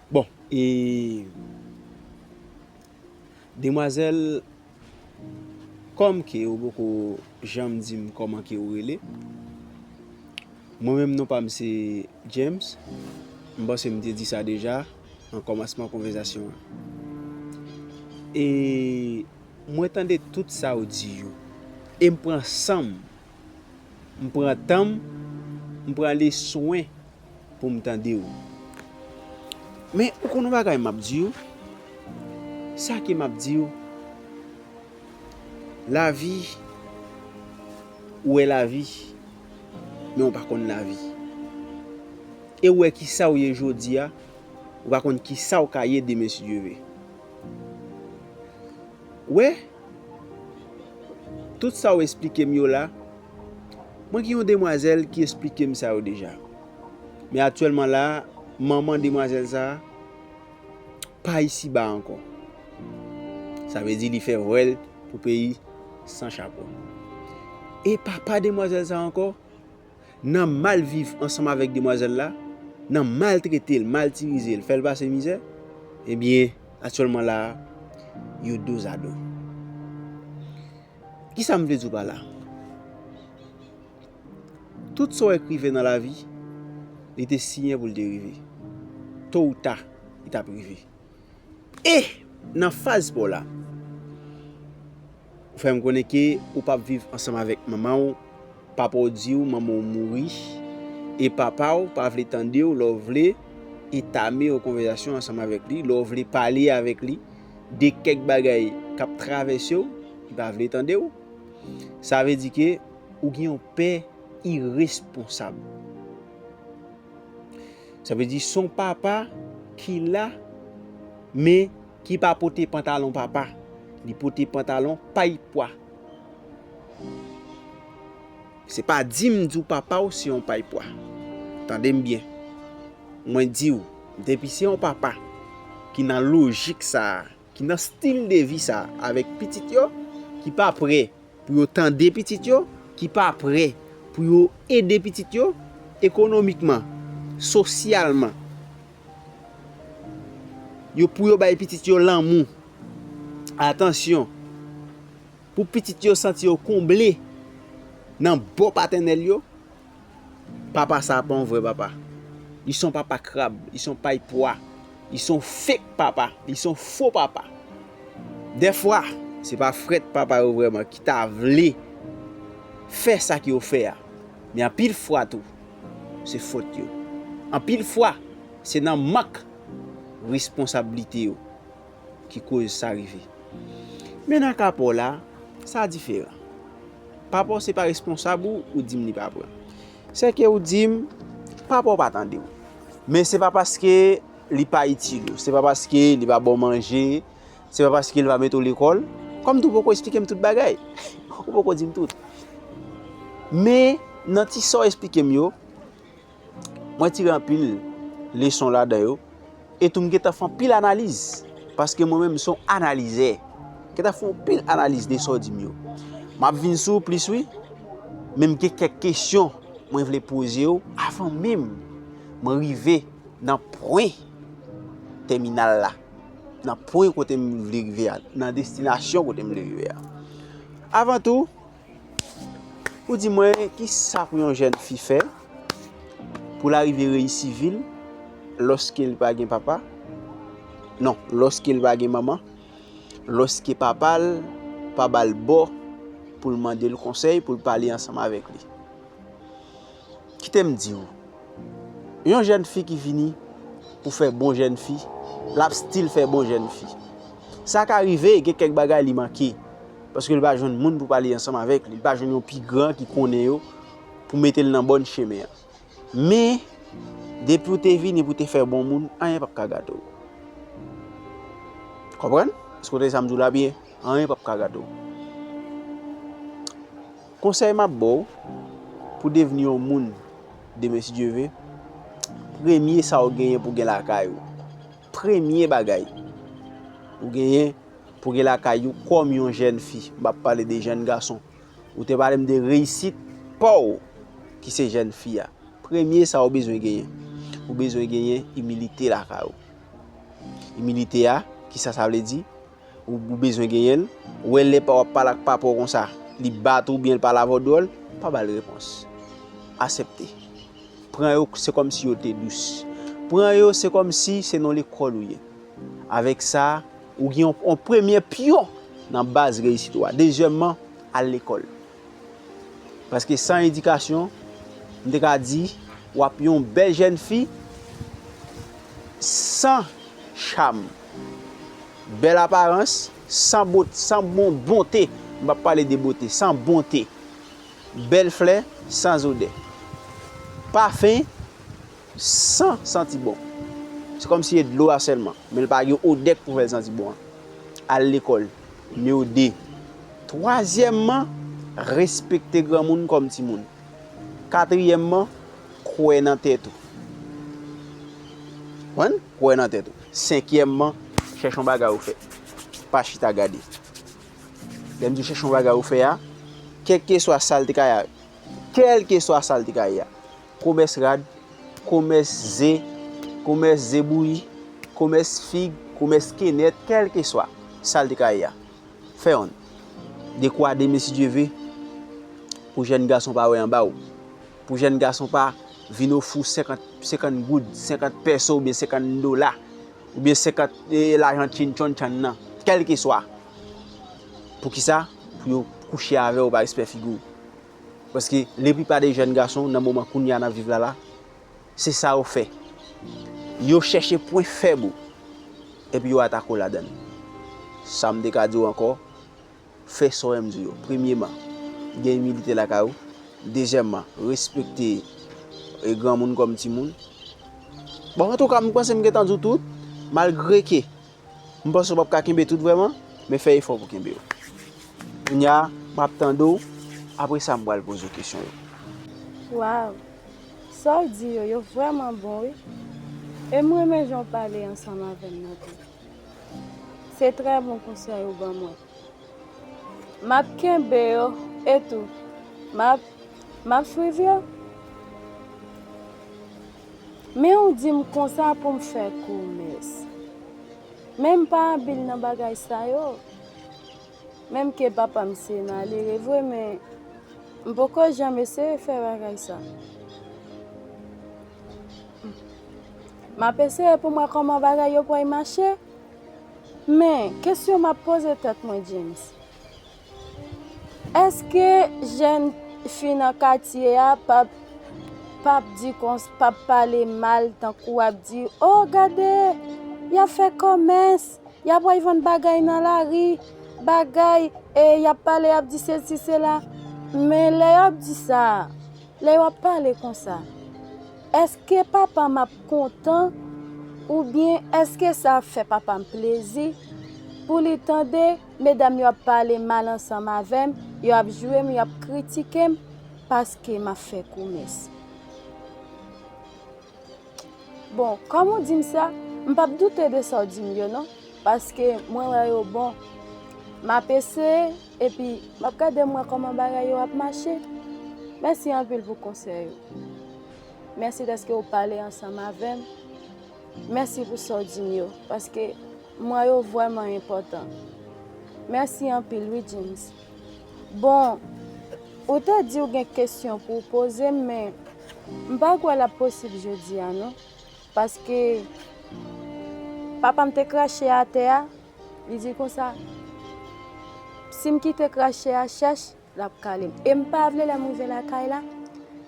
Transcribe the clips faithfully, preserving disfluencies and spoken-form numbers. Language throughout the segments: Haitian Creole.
Bon, e demwazèl, kòm ke ou poko janm di m kòman ke ou rele, mwen menm non pa m se James. M panse m te di sa deja nan kòmansman konvèsasyon an. E mwen tande tout sa ou di yo. E m pran san m, m pran tan m, m pran le swen pou m tande w. Men ou konn yon bagay m ap di w? Sa ke m ap di w, lavi, ou wè lavi, men ou pa konn lavi. E ou wè kisa ou ye jodi a, ou pa konn kisa ou ka ye demen si Dye vle. Ou wè, tout sa ou esplike m yo la, mwen gen yon demwazèl ki esplike m sa yo deja. Men aktyèlman la, manman demwazèl sa a pa isiba ankò. Sa vle di li fè vwèl pou peyi san chapo. E papa demwazèl sa a ankò, nan mal viv ansanm avèk demwazèl la, nan maltrete l, matirize l, fè l pase mizè, ebyen, aktyèlman la a, yo dozado. Kisa m vle di w pa la? Tout sa w wè k rive nan lavi, li te siyen pou l te rive. To ou ta, li t ap rive. E nan faz pa w la, ou fè m konnen ke ou p ap viv ansanm avèk manman w, papa w di w manman w mouri, e papa w pa vle tande w lè w vle entame yon konvèsasyon ansanm avèk li, lè w vle pale avèk li de kèk bagay k ap travèse w, li pa vle tande w. Sa vle di ke ou gen yon pè iresponsab. Sa vle di se yon papa ki la, men ki pa pote pantalon papa. Li pote pantalon pay pwa. Se pa di m di w papa w se yon pay pwa. Tande m byen. Mwen di w, depi se yon papa ki nan lojik sa a, ki nan stil de vi sa a avèk pitit yo, ki pa prè pou yo tande pitit yo, ki pa prè pou yo ede pitit yo ekonomikman, sosyalman. Yo pou yo bay pitit yo lanmou, atansyon, pou pitit yo santi yo konble nan bò patènèl yo, papa sa a pa yon vrè papa. Li se yon papa krab, li se yon pay pwa, li se yon fake papa, li se yon fo papa. Dèfwa, se pa frèt papa yo vrèman ki ta vle fè sa ke yo fè a. Men anpil fwa tou, se fòt yo. Anpil fwa, se nan mank responsablite yo ki koz sa rive. Men nan ka pa w la, sa diferan. Papa w se pa responsab ou, ou di m li pa pran. Sèke ou di m, papa w pa tande w. Men se pa paske li pa itil ou, se pa paske li pa ba w manje, se pa paske li pa mete w lekòl, kòm tou poko esplike m tout bagay. Ou poko di m tout. Men nan ti sa w esplike m yo, mwen tire anpil leson ladan yo. E tou m gentan fè anpil analiz. Paske mwen menm m se yon analizè. M gentan fè anpil analiz de sa w di m yo. M ap vin sou ou plis wi. Men m gen kèk kesyon mwen vle poze w avan menm mwen rive nan pwen tèminal la. Nan pwen kote m vle rive a. Nan destinasyon kote m vle rive a. Avan tou, ou di mwen, kisa pou yon jèn fi fè pou l arive reyisi vi l lòske l pa gen papa? Non, lòske l pa gen manman, lòske papa l pa ba l bò pou l mande l konsèy, pou l pale ansanm avèk li. Kite m di w, yon jèn fi ki vini pou fè bon jèn fi, l ap still fè bon jèn fi. Sa ka rive, gen kèk bagay li manke, paske li pa jwenn moun pou pale ansanm avèk li, li pa jwenn yon pi gran ki konnen yo pou mete l nan bòn chemen an. Men, depi w te vini pou te fè bon moun, anyen p ap ka gate w. Konprann? Èske w tande sa m di w la byen? Anyen p ap ka gate w. Konsèy m ap ba w pou devni yon moun demen si Dye vle, premye sa w genyen pou gen lakay ou. Premye bagay ou genyen pou gen lakay ou kòm yon jèn fi. M p ap pale de jèn gason. Ou te pale m de reyisit pa w ki se jèn fi a. Premye sa ou bezwen genyen. Ou bezwen genyen imilite lakay ou. Imilite a, kisa sa vle di? Ou, ou bezwen genyen l. Ou wè lè pa w ap pale ak papa w konsa, li bat ou oubyen l pale avè w dwòl, pa ba l repons. Aksepte. Pran yo, se kòmsi yo te dous. Pran yo, se kòmsi se nan lekòl ou ye. Avèk sa, ou gen yon, yon premye pyon nan baz reyisit ou a. Dezyèmman, al lekòl. Paske san edikasyon, m te ka di, w ap yon bèl jèn fi san cham. Bèl aparans, san bot-, san bon, bonte. M p ap pale de bote, san bonte. Bèl flè, san zodè. Pafen, san santi bon. Se kòmsi se dlo a sèlman, men l pa gen odè k pou fè l santi bon an. Al lekòl. Nimewo de. Twazyèmman, respekte granmoun kòm timoun. Katriyèmman, kwè nan tèt ou. Konprann? Kwè nan tèt ou. Senkyèmman, chèche yon bagay ou fè. Pa chita gade. Lè m di w chèche yon bagay ou fè a, kèlkeswa sa l te ka ye a, kèlkeswa sa l te ka ye a, komès rad, komès ze, komès ze bouyi, komès fig, komès kenèt, kèlkeswa sa l te ka ye a, fè yonn. Dekwa demen, si Dye ve, pou jèn gason pa wè anba w. Pou jèn gason pa vin ofri w senkant, senkant goud, senkant pèso oubyen senkant dola, oubyen senkant, eh, lajan tchin tchon tchann nan, kèlkeswa. Poukisa? Pou yo kouche avè w pa respè figi w. Paske leplipa de jèn gason nan moman kounye a n ap viv la la, se sa yo fè. Yo chèche pwen fèb ou, epi yo atake w ladan l. Sa m te ka di w ankò, fè sa w wè m di w yo. Premyeman, gen imilite lakay ou. Dezyèmman, respekte, e, granmoun kòm timoun. Bon, antouka, m panse m gentan di w tout, malgre ke m panse w p ap ka kenbe tout vrèman, men fè efò pou kenbe yo. Kounye a, m ap tande w, apre sa, m pral poze w kesyon yo. Waw! Sa w di yo, yo vrèman bon, wi. E m renmen jan w pale ansanm avè m nan tou. Se trè bon konsèy ou ban mwen. M ap kenbe yo, e tou, m ap, m ap swiv yo. Men ou di m konsa pou m fè komès. Men m pa abil nan bagay sa yo. Menm ke papa m se malere vre, men m poko janm eseye fè bagay sa. M ap eseye pou m wè kòman bagay yo pral mache. Men, kesyon m ap poze tèt mwen, James, èske jèn fi nan katye a p ap, p ap di kons-, p ap pale mal tankou w ap di, o, gade, y ap fè kòmès, y ap al vann bagay nan lari, bagay, e y ap pale, y ap di sesi, sela. Men lè y ap di sa, lè yo ap pale konsa, èske papa m ap kontan? Oubyen èske sa ap fè papa m plezi pou li tande medam yo ap pale mal ansanm avè m, yo ap joure m, yo ap kritike m paske m ap fè komès? Bon, kòm ou di m sa, m p ap doute de sa w di m yo non, paske mwen wè yo bon. M ap eseye, epi m ap gade m wè kòman bagay yo ap mache. Mèsi anpil pou konsèy ou. Mèsi dèske ou pale ansanm avè m. Mèsi pou sa w di m yo, paske m wè yo vrèman enpòtan. Mèsi anpil, wi, James. Bon, ou te di w gen kesyon pou w poze m, men m pa kwè l ap posib jodi a, non. Paske papa m te krache atè a, li di konsa, si m kite krache a chèch, l ap kale m. E m pa vle lè m rive lakay la,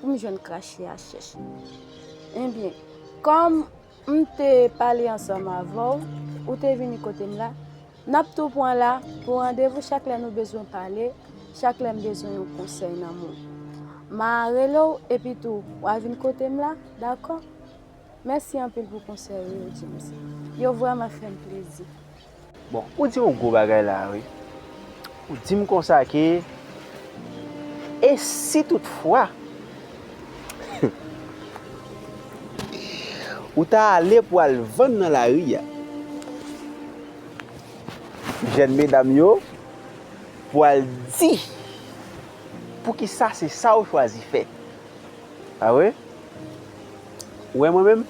pou m jwenn krache a chèch. Ebyen, kòm m te pale ansanm avè w, ou te vini kote m la, n ap tou pran la pou randevou chak lè nou bezwen pale, chak lè m bezwen yon konsèy nan men w. M a rele w, epi tou, w a vin kote m la, dakò? Mèsi anpil pou konsèy ou yo, James. Yo vrèman fè m plezi. Bon, ou di yon gwo bagay la, wi. Ou di m konsa ke, e si toutfwa ou ta ale pou al vann nan lari a, jèn medam yo pou al di poukisa se sa ou chwazi fè. A wi? Ou wè mwen menm?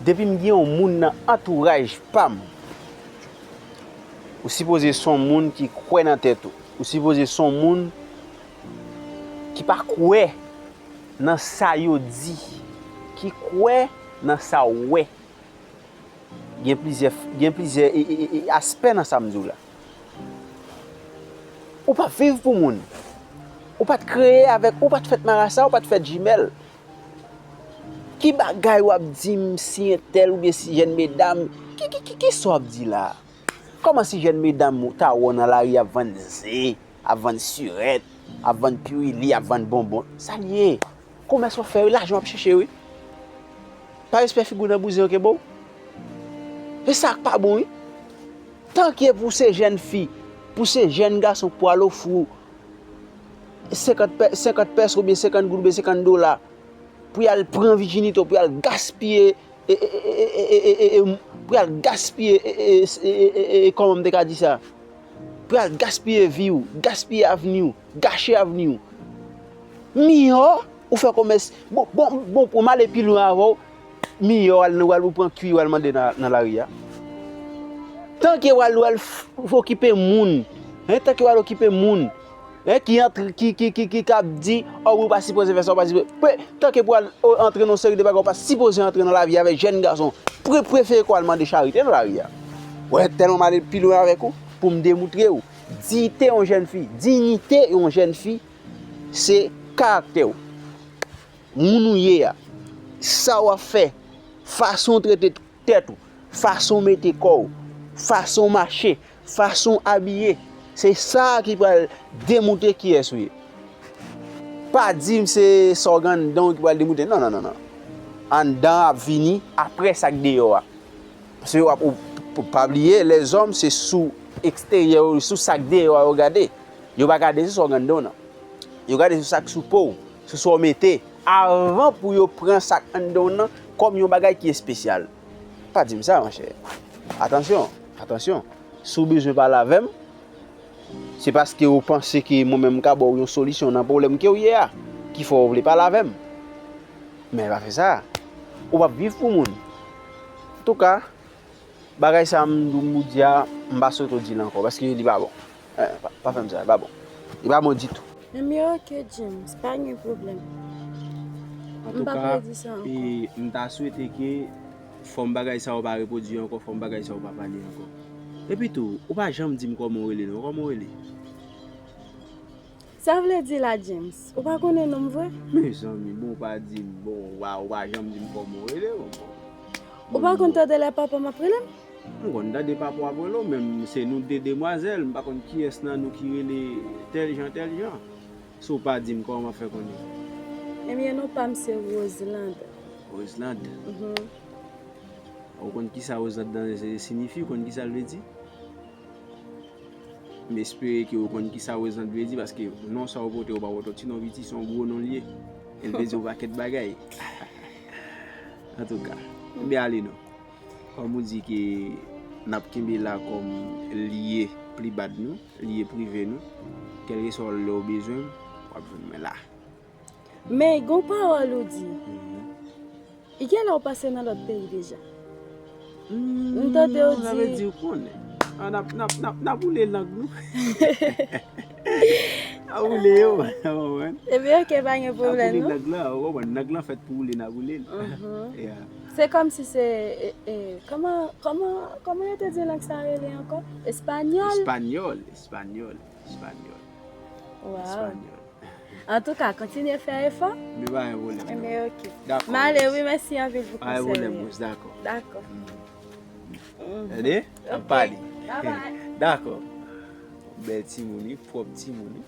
Depi m gen yon moun nan antouraj pa m, ou sipoze se yon moun ki kwè nan tèt ou. Ou sipoze se yon moun ki pa kwè nan sa yo di, ki kwè nan sa w wè. Gen plizyè, gen plizyè e, e, e, e, aspè nan sa m di w la. Ou p ap viv pou moun. Ou pa t kreye avèk, ou pa t fèt marasa, ou pa t fèt jimèl. Ki bagay w ap di m si entèl oubyen si jèn medam? Ki, ki, ki, ki sa w ap di la? Kòman si jèn medam ta wè w nan lari ap vann ze, ap vann sirèt, ap vann piwili, ap vann bonbon? Sa l ye? Komès w ap fè wi, lajan w ap chèche wi. Pa respè figi w nan bouzen yo kenbe w. E sa k pa bon wi. Tanke pou se jèn fi, pou se jèn gason k pral ofri w senkant pè-, senkant pèso oubyen senkant goud oubyen senkant dola pou y al pran vijinite w, pou y al gaspiye, e, e, e, e, e, e, e, e, pou y al gaspiye, e, e, e, e, e, e, kòman m te ka di sa? Pou y al gaspiye vi w, gaspiye avni w, gache avni w. Miyò ou fè komès. Bon, bon, bon, pou m ale pi lwen avè w, miyò w al, w al ou pran kwi, w al mande nan, nan lari a. Tanke w al, w al f-, okipe moun, en, tanke w al okipe moun, en, ki antre, ki, ki, ki, ki, k ap di, ò, wi, ou pa sipoze fè sa, ou pa sipoze. Pe-, tanke pou al, o, antre nan yon seri de bagay, ou pa sipoze antre nan lavi avèk jèn gason. Pre-, prefere ke w al mande charite nan lari a. Wè, tèlman m ale pi lwen avèk ou, pou m demoutre w. Diyite yon jèn fi, diyite yon jèn fi, se karaktè w. Moun ou ye a, sa w ap fè, fason w trete tèt ou, fason w mete kò w, fason w mache, fason w abiye, se sa ki pral demoutre kiyès ou ye. Pa di m se sa w gen anndan w ki pral demoutre. Non, non, non, non. Anndan an ap vini apre sa k deyò a. Paske w ap, ou, ou pa bliye, lèzòm se sou eksteryè yo, sou sa k deyò a yo gade. Yo pa gade sou sa w gen anndan w nan. Yo gade sou sa k sou po w, sou sa w mete, avan pou yo pran sa k anndan w nan kòm yon bagay ki espesyal. Pa di m sa, monchè. Atansyon, atansyon. Si w bezwen pale avè m, se paske w panse ke mwen menm m ka ba w yon solisyon nan pwoblèm ke w ye a, ki fè w vle pale avè m. Men pa fè sa. Ou p ap viv pou moun. Antouka, bagay sa a m, m di a, m pa swete w di l ankò, paske li pa bon. Eh, pa, pa fè m sa, li pa bon. Li pa bon ditou. Ebyen, ok, James, pa gen pwoblèm. M p ap redi sa ankò. Antouka, e, m ta swete ke fòm bagay sa yo pa repwodui ankò, fòm bagay sa yo pa pale ankò. Epi tou, ou pa janm di m kòman w rele non, kòman w rele? Sa vle di la, James, ou pa konnen non m vre? Mezanmi, bon, ou pa di m, bon, ou pa, ou pa janm di m kòman w rele, bon, bon. Ou pa konn tande lè papa m ap rele m? M konn tande papa w ap rele w, men se nou de demwazèl, m pa konn kiyès nan nou ki rele tèl jan, tèl jan. Si w pa di m, kòman m ap fè konnen? Ebyen, non pa m se Roseland. Roseland? Mhm. Ou konn kisa Roseland nan sinifi? Ou konn kisa l vle di? M espere ke ou konn kisa Roseland vle di, paske non sa w pote, ou pa pote yon ti non piti, se yon gwo non l ye. E l vle di yon pakèt bagay. Antouka, ebyen ale non. Kòm ou di ke n ap kenbe la kòm lye privat nou, lye prive nou, kèlkeswa lè w bezwen m, w ap jwenn mwen la. Men, gen yon pawòl ou di. Mhm. E gen lè w pase nan lòt peyi deja? M tande w di. Sa vle di ou konnen. Ah, n ap, n ap, n ap, n ap woule lang nou. N ap woule yo, w konprann? Ebyen, ok, pa gen pwoblèm, non. N ap woule lang lan, w konprann? Lang lan fèt pou woule, n ap woule l. Mhm. Yeah. Se kòmsi se, e, e, kòman, kòman, kòman yo te di lang sa rele ankò? Espanyòl? Espanyòl, espanyòl, espanyòl. Wow. Espanyòl. Antouka, kontinye fè efò. Men pa gen pwoblèm. Enben, ok. Dakò, m ale, wi, mèsi anpil pou konsèy yo. Pa gen pwoblèm, bòs, dakò. Dakò. Mm. Tande? N ap pale. Bye bye. Dakò. Bèl timoun, wi, pwòp timoun, wi.